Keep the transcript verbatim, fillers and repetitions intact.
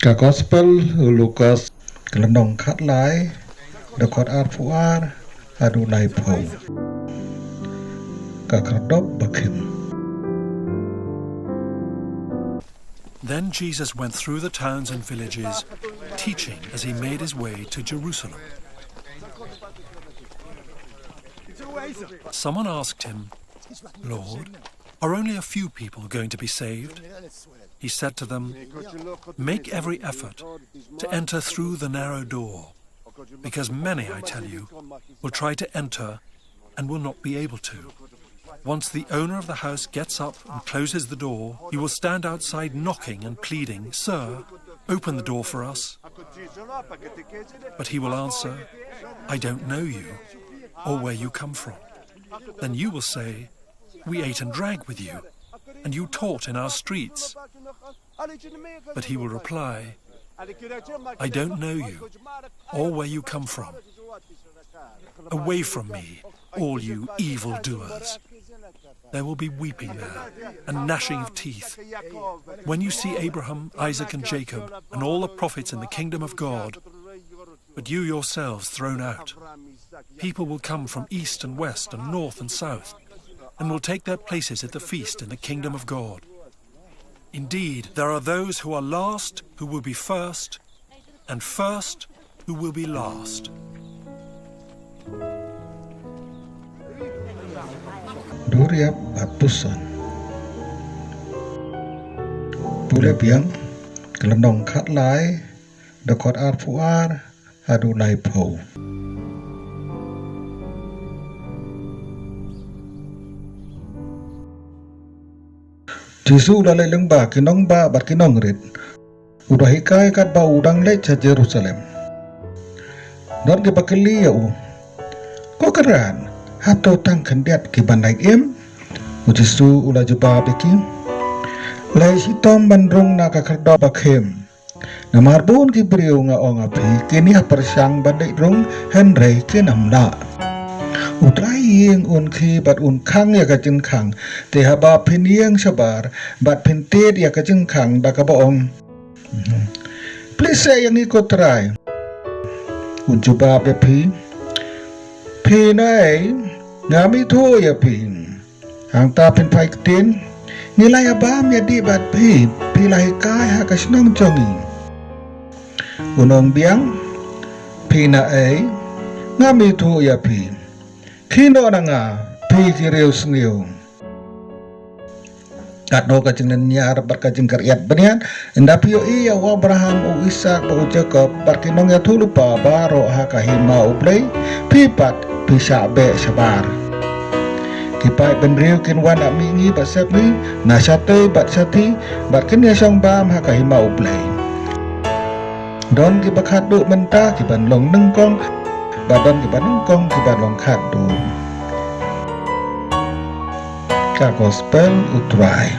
Ka Gospel u Lukas, ka lynnong khatlai, dkhot arphew ar haduh laiphew. Ka khyrdop bakhim. Then Jesus went through the towns and villages, teaching as he made his way to Jerusalem. Someone asked him, "Lord, are only a few people going to be saved?" He said to them, "Make every effort to enter through the narrow door, because many, I tell you, will try to enter and will not be able to. Once the owner of the house gets up and closes the door, you will stand outside knocking and pleading, 'Sir, open the door for us.' But he will answer, 'I don't know you or where you come from.' Then you will say, 'We ate and drank with you, and you taught in our streets.' But he will reply, 'I don't know you or where you come from. Away from me, all you evildoers.' There will be weeping there and gnashing of teeth when you see Abraham, Isaac, and Jacob and all the prophets in the kingdom of God, but you yourselves thrown out. People will come from east and west and north and south and will take their places at the feast in the kingdom of God. Indeed, there are those who are last who will be first, and first who will be last." Duriap Baptisan. Pule biang, ka lynnong khatlai, dkhot arphew ar haduh laiphew. Jisu u la leit lyngba ki nongbah bad ki nongrit, u da hikai katba u dang leit sha Jerusalem. Don kiba kylli ïa u, "Ko Kynrad, hato tang khyndiat ki ban lait im?" U Jisu u la jubab ïa ki, "Lei shitom ban rung na ka khyrdop bakhim. Namar bun ki briew, nga ong ïa phi, kin ïa pyrshang ban leit rung, hynrei kin ym lah. U Trai ïing un khie bad un khang ïa ka jingkhang. Te haba phin ïeng shabar bad phin tied ïa ka jingkhang da kaba ong, 'Plie seh ïa ngi, ko Trai,' un jubab ïa phi, 'Phi na ei? Ngam ithuh ïa phi.' Hangta phin phai ktien, 'Ngi la ïa bam ïa dih bad phi, phi la hikai ha ka shnong jong ngi.' Un ong biang, 'Phi na ei? Ngam ithuh ïa phi. Khie noh na nga, phi ki riewsniew.' Katno ka jingngiar bad ka jingkhriat bniat, ynda phi ïohi ïa u Abraham, u Isaak bad u Jakob bad ki nongïathuhlypa baroh ha ka hima U Blei, phi pat phi shah beh shabar. Ki paidbynriew kin wan ïa mihngi bad sepngi, na shatei bad shathie, bad kin ïa shong bam ha ka hima U Blei. Don kiba khadduh mynta ki ban long nyngkong, bad don kiba nyngkong ki ban long khadduh." Ka Gospel U Trai.